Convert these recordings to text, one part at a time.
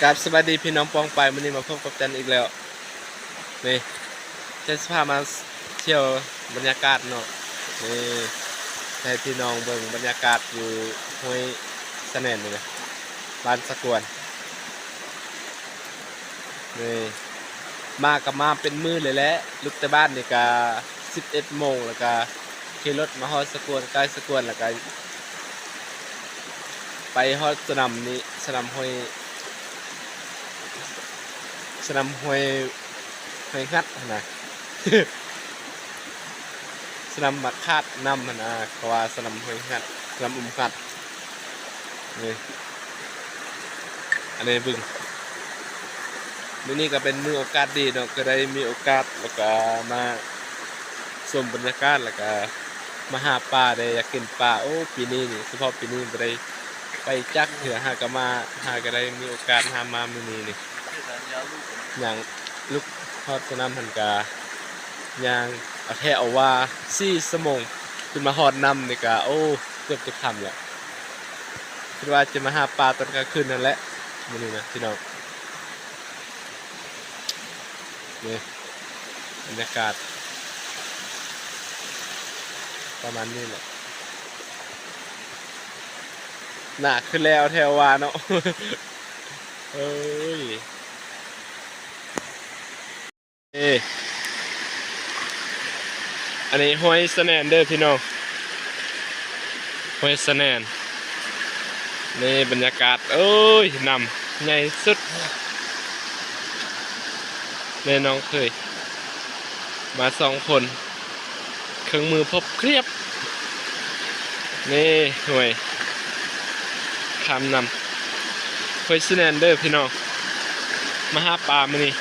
ກາບສະບາຍດີພີ່ນ້ອງປ້ອງປາຍ, ມື້ນີ້ມາພົບກັບຈັນອີກແລ້ວ. ນີ້ ຈັນຊິພາມາທ່ຽວບັນຍາກາດເນາະ. ນີ້ ໃຫ້ພີ່ນ້ອງເບິ່ງບັນຍາກາດຢູ່ຫ້ວຍສະແໜນນີ້ນະ, ບ້ານສະກວນ. ນີ້ ມາກໍມາເປັນມື້ເລີຍແຫຼະ, ລຸກແຕ່ບ້ານນີ້ກະສິບເອັດໂມງ ແລ້ວກະຂີ່ລົດມາຮອດສະກວນ, ໃກ້ສະກວນ ແລ້ວກະໄປຮອດສະໜາມນີ້, ສະໜາມຫ້ວຍ, ສະໜາມຫ້ວຍ, ຫ້ວຍຮັດຫັ້ນນະ, ສະໜາມໝາກຂາດນ້ຳຫັ້ນນະ, ເຂົາວ່າສະໜາມຫ້ວຍຮັດ, ສະໜາມອຸມຮັດ. ນີ້ ອັນນີ້ເບິ່ງ, ມື້ນີ້ກໍເປັນມື້ໂອກາດດີເນາະ, ກໍໄດ້ມີໂອກາດ ແລ້ວກໍມາຊົມບັນຍາກາດ ແລ້ວກໍມາຫາປາເດ້, ຢາກກິນປາ. ໂອ້ ປີນີ້ນີ້ ສະເພາະປີນີ້ບໍ່ໄດ້ໄປຈັກເທື່ອ, ຫາກໍມາ, ຫາກໍໄດ້ມີໂອກາດຫາມາມື້ນີ້ນີ້. ຍ່າງລຸກຮອດສະໜາມຫັ້ນກະຍ່າງເອົາແທ້ເອົາວ່າສີ່ຊົ່ວໂມງ, ຂຶ້ນມາຮອດນ້ຳນີ້ກະ ໂອ້ ເກືອບຈະຄ່ຳແລ້ວ. ຄິດວ່າຈະມາຫາປາຕອນກາງຄືນນັ້ນແຫຼະ ມື້ນີ້ນະພີ່ນ້ອງ. ນີ້ ບັນຍາກາດປະມານນີ້ແຫຼະ. ໜ້າຄືແລ້ວແທ້ວ່າເນາະ. ເອີຍ ເອີ ອັນນີ້ຫ້ວຍສະແໜນເດີພີ່ນ້ອງ, ຫ້ວຍສະແໜນ. ນີ້ບັນຍາກາດ, ເອີຍ ນ້ຳໃຫຍ່ສຸດ. ແມ່ນ້ອງເຄີຍມາສອງຄົນ, ເຄື່ອງມືຄົບເກຣັບ. ນີ້ ຫ້ວຍ ຂ້າມນ້ຳ ຫ້ວຍສະແໜນເດີພີ່ນ້ອງ. ມາຫາປາມື້ນີ້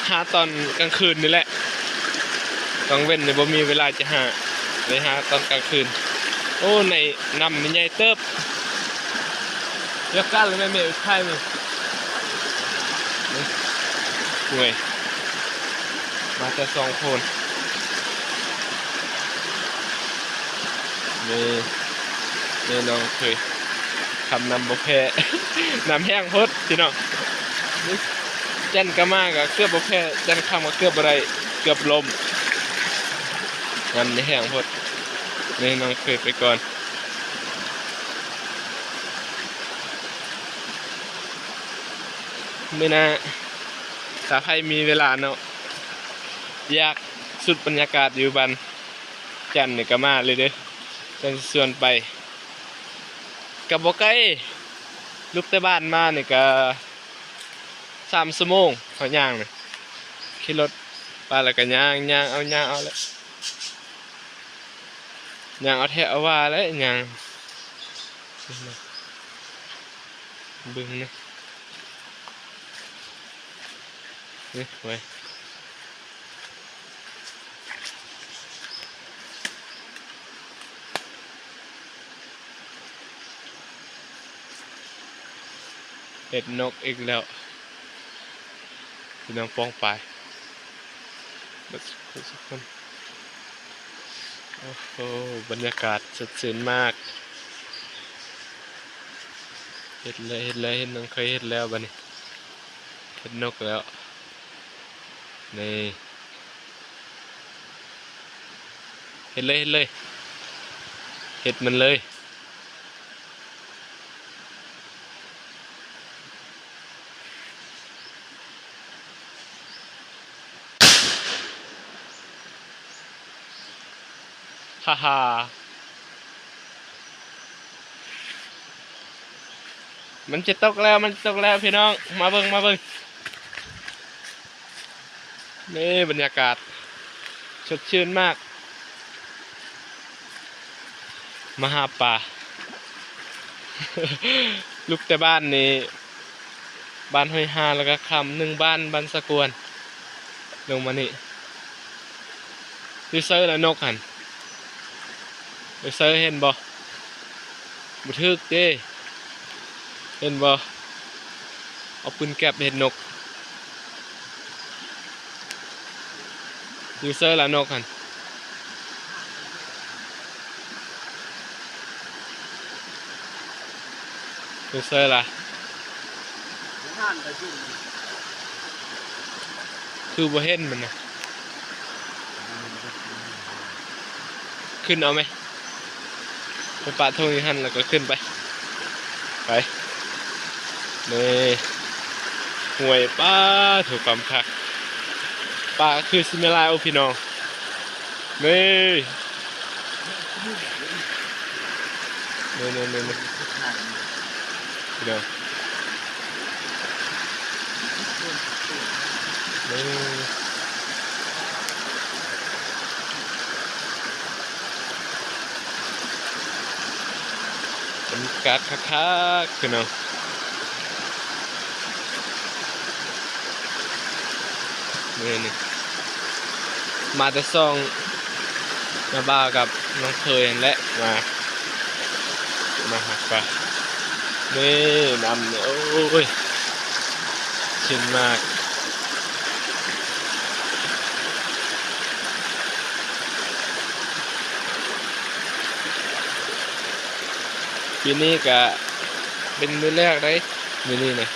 ຫາຕອນກາງຄືນນີ້ແຫຼະ, ກາງເວັນນີ້ບໍ່ມີເວລາຈະຫາ, ໄດ້ຫາຕອນກາງຄືນ. ໂອ້ ໃນນ້ຳນີ້ໃຫຍ່ເຕີບ. ຢາກກັນແມ່ນແມ່ໄຂ່ນີ້. ໂອ້ຍ ມາແຕ່ສອງຄົນ. ນີ້ ນີ້ນ້ອງເຄີຍ ຄຳນ້ຳບໍ່ແພ້, ນ້ຳແຮງໂພດພີ່ນ້ອງ. ຈັນກະມາກະເກືອບບໍ່ແພ້, ຈັນຄຳກະເກືອບບໍ່ໄດ້, ເກືອບລົ້ມ, ນ້ຳນີ້ແຮງໂພດ. ນີ້ນ້ອງເຄີຍໄປກ່ອນ. ມື້ໜ້າ ຖ້າໃຜມີເວລາເນາະ, ຢາກສຸດບັນຍາກາດຢູ່ບ້ານຈັນນີ້ກະມາເລີຍເດີ, ຈັນຊິຊວນໄປ. ກະບໍ່ໄກ, ລຸກແຕ່ບ້ານມານີ້ກະສາມຊົ່ວໂມງເຮົາຍ່າງນະ, ຂີ່ລົດໄປແລ້ວກະຍ່າງ, ຍ່າງເອົາ, ຍ່າງເອົາແຫຼະ. ຍ່າງເອົາແທ້ເອົາວ່າແຫຼະ, ຍ່າງ ເບິ່ງນະ, ເອີ ໄວ. ເຫັດນົກອີກແລ້ວ ພີ່ນ້ອງປ້ອງປາຍເບິດສຸກຄົນ. ໂອ້ໂຫ ບັນຍາກາດສົດຊື່ນມາກ. ເຫັດເລີຍ ເຫັດເລີຍ, ເຫັດນ້ອງເຄີຍເຫັດແລ້ວບາດນີ້, ເຫັດນົກແລ້ວ. ນີ້ ເຮັດເລີຍ ເຮັດເລີຍ ເຮັດມັນເລີຍ. ຮາຮາ. ມັນຈະຕົກແລ້ວ ມັນຈະຕົກແລ້ວພີ່ນ້ອງ, ມາເບິ່ງ ມາເບິ່ງ. ນີ້ບັນຍາກາດສົດຊື່ນມາກ, ມາຫາປາ. ລຸກແຕ່ບ້ານນີ້ ບ້ານຫ້ວຍຫ້າ ແລ້ວກໍຂ້າມໜຶ່ງບ້ານ ບ້ານສະກວນ ລົງມານີ້. ຢູ່ໃສລະນົກຫັ້ນ? ຢູ່ໃສ ເຫັນບໍ່? ບໍ່ຖືກເດ້ ເຫັນບໍ່? ເອົາປືນແກັບເຫັນນົກ. ຢູ່ໃສລະນົກຫັ້ນ? ຢູ່ໃສລະ? ຄືບໍ່ເຫັນມັນນະ. ຂຶ້ນເອົາໄໝ? ໄປປະຖົງຢູ່ຫັ້ນ ແລ້ວກໍຂຶ້ນໄປ. ໄປ. ນີ້ ຫ້ວຍ. ປ້າໂທ້ ຄວາມຄັກ. ປາຄືຊິມີຫຼາຍ. ໂອ້ ພີ່ນ້ອງ. ນີ້ ນີ້ໆໆໆ ພີ່ນ້ອງ. ນີ້ ບັນຍາກາດຄັກໆ ພີ່ນ້ອງ. ມື້ນີ້ມາແຕ່ສອງນ້າບ່າວກັບນ້ອງເຂີຍຫັ້ນແຫຼະ ມາ ມາຫາປາ. ນີ້ນ້ຳນີ້ ໂອ້ຍ ຊື່ນມາກ. ປີນີ້ກະເປັນມື້ແລກໃດ໋ ມື້ນີ້ນະ.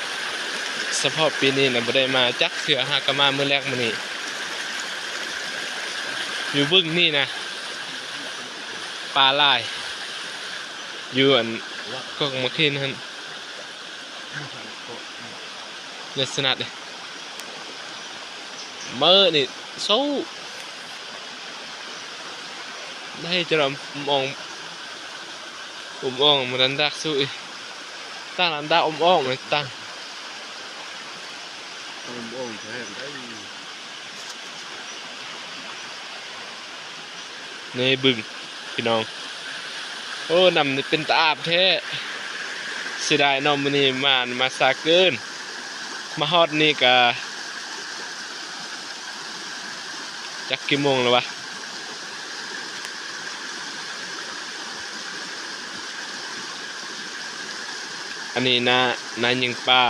ສະເພາະປີນີ້ນະ ບໍ່ໄດ້ມາຈັກເທື່ອ ຫາກະມາມື້ແລກມື້ນີ້. ຢູ່ບຶງນີ້ນະ ປາຫຼາຍ ຢູ່ອັນກອກໝາກຫີນຫັ້ນ. ລັກສະນະເດ້ ມື້ນີ້ສູ້ໄດ້ຈະລຳອອງ ອຸມອອງ ມັນດັນດັກສູ້ອີກ ຕາງລັນດາອຸມອອງ ມັນຕາງ ອອງແທ້ໄດ. ໃນບຶງພີ່ນ້ອງ. ໂອ້ ນ້ຳນີ້ເປັນຕາອາບແທ້. ເສຍດາຍເນາະ ມື້ນີ້ມາ ມາຊ້າເກີນ. ມາຮອດນີ້ກະຈັກກີ່ໂມງແລ້ວວະ. ອັນນີ້ນາ ນາຍິງປາ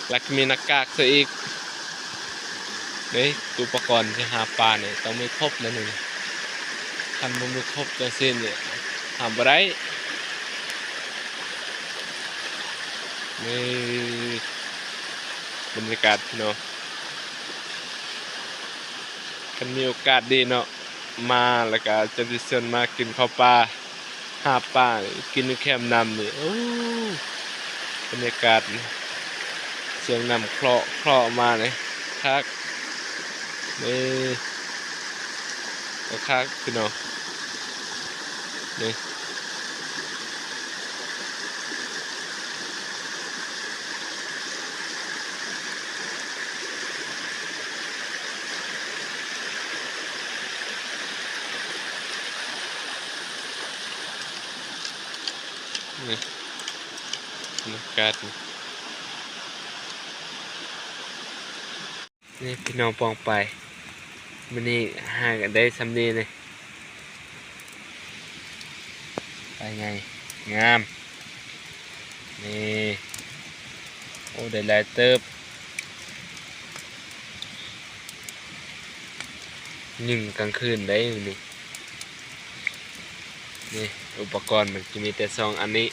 ແລ້ວກໍມີໜ້າກາກໃສ່ອີກ. ນີ້ ອຸປະກອນທີ່ຫາປານີ້ຕ້ອງມີຄົບແລ້ວນີ້. ຄັນບໍ່ມີຄົບຈັ່ງຊີ້ນີ້ຫາບໍ່ໄດ້. ນີ້ ບັນຍາກາດພີ່ນ້ອງ. ຄັນມີໂອກາດດີເນາະ ມາແລ້ວກະຈະໄດ້ຊວນມາກິນເຂົ້າປ່າ ຫາປາ ກິນຢູ່ແຄມນ້ຳນີ້. ໂອ້ ບັນຍາກາດ ສຽງນ້ຳເຄາະໆມານີ້ ຄັກ. ນີ້ ຄັກໆ ພີ່ນ້ອງ. ນີ້ ນີ້ ບັນຍາກາດນີ້. ນີ້ພີ່ນ້ອງປ້ອງປາຍ ມື້ນີ້ຫາກະໄດ້ຊ່ຳນີ້ເລີຍ. ປາໃຫຍ່ງາມ ນີ້ ໂອ້ ໄດ້ຫຼາຍເຕີບ. ຍິງກາງຄືນໄດ້ມື້ນີ້. ນີ້ ອຸປະກອນມັນຈະມີແຕ່ສອງອັນນີ້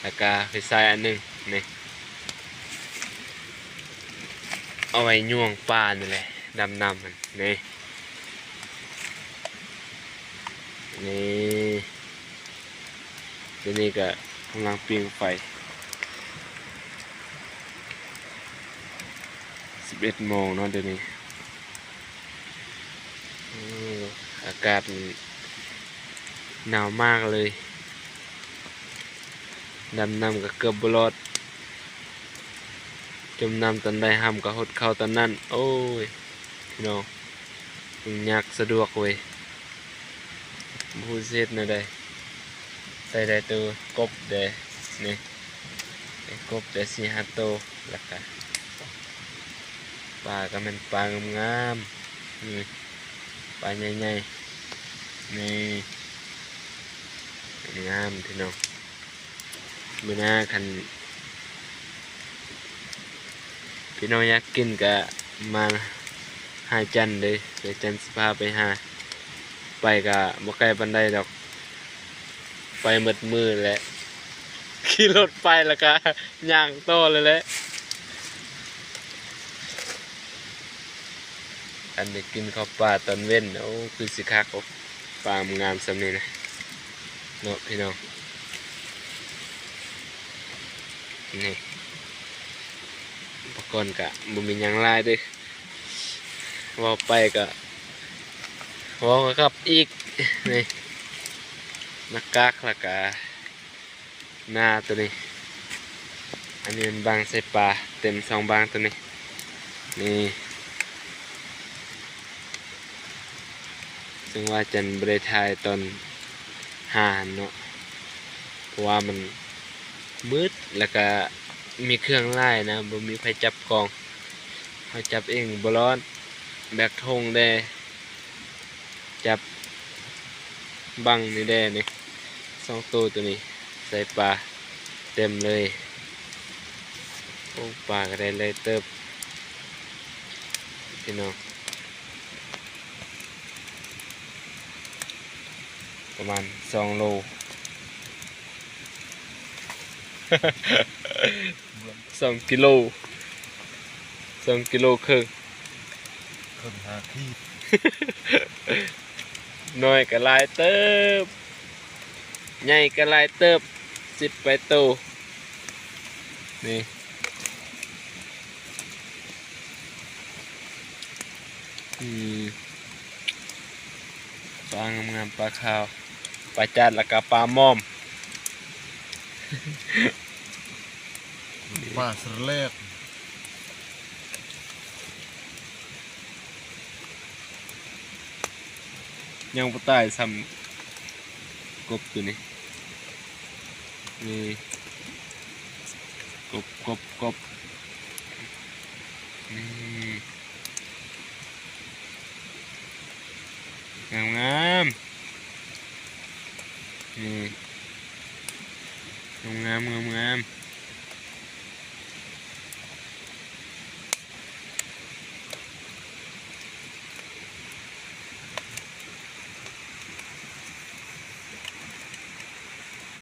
ແລ້ວກະໄຟສາຍອັນໜຶ່ງນີ້ ເອົາໄວ້ຫຍວງປານີ້ແຫຼະ ດຳນ້ຳຫັ້ນນີ້. ນີ້ ດຽວນີ້ກະກຳລັງປີ້ງໄຟ ສິບເອັດໂມງເນາະ ດຽວນີ້. ໂອ້ ອາກາດມັນໜາວມາກເລີຍ ດຳນ້ຳກໍເກືອບບໍ່ລອດ ຈົມນ້ຳຕອນໃດ ຮ່ຳກໍຫົດເຂົ້າຕອນນັ້ນ. ໂອ້ຍ ພີ່ນ້ອງ ຫຍຸ້ງຍາກສະດວກເວີຍ ບໍ່ຮູ້ຊິເຮັດແນວໃດ. ໄດ້ ໄດ້ໂຕກົບເດ້ ນີ້ ໄດ້ກົບໄດ້ສີ່ຫ້າໂຕ ແລ້ວກະປາກໍແມ່ນປາງາມໆ ນີ້ ປາໃຫຍ່ໆ ນີ້ ງາມ ພີ່ນ້ອງ. ມື້ໜ້າຄັນພີ່ນ້ອງຢາກກິນກະມາຫາຈັນເດີ ດຽວຈັນຊິພາໄປຫາ. ໄປກະບໍ່ໄກປານໃດດອກ ໄປໝົດມື້ແຫຼະ ຂີ່ລົດໄປແລ້ວກະຍ່າງຕໍ່ເລີຍແຫຼະ. ອັນໄດ້ກິນເຂົ້າປ່າຕອນເວັນ ໂອ້ ຄືຊິຄັກ ໂອ້ ປ່າງາມສ່ຳນີ້ນະ ເນາະພີ່ນ້ອງ. ນີ້ ອຸປະກອນກະບໍ່ມີຫຍັງຫຼາຍເດີ້ ເວົ້າໄປກະເວົ້າກັບອີກ ນີ້ ໜ້າກາກ ແລ້ວກະ ໜ້າໂຕນີ້ ອັນນີ້ແມ່ນບັງໃສ່ປາ ເຕັມສອງບັງໂຕນີ້ ນີ້ ເຊິ່ງວ່າຈັນບໍ່ໄດ້ຖ່າຍຕອນຫາຫັ້ນເນາະ ເພາະວ່າມັນມືດ ແລ້ວກະມີເຄື່ອງຫຼາຍນະ ບໍ່ມີໃຜຈັບກ້ອງ ເຮົາຈັບເອງບໍ່ລອດ ແບກຖົງແດ່ ຈັບບັງນີ້ແດ່ນີ້ ສອງໂຕໂຕນີ້ ໃສ່ປາເຕັມເລີຍ. ໂອ້ ປາກໍໄດ້ຫຼາຍເຕີບພີ່ນ້ອງ ປະມານສອງໂລ ສອງກິໂລ ສອງກິໂລເຄິ່ງ ເຄິ່ງຫ້າຂີດ ນ້ອຍກໍຫຼາຍເຕີບ ໃຫຍ່ກໍຫຼາຍເຕີບ ສິບປາຍໂຕ ນີ້ ອືມ ປາງາມໆ ປາຂາວ ປາຈາດ ແລ້ວກະປາໝອມ ປາສະແລກ ຍັງບໍ່ຕາຍສ່ຳກົບໂຕນີ້ ນີ້ ກົບ ກົບ ກົບ ນີ້ ງາມໆ ນີ້ ງາມໆ ງາມໆ.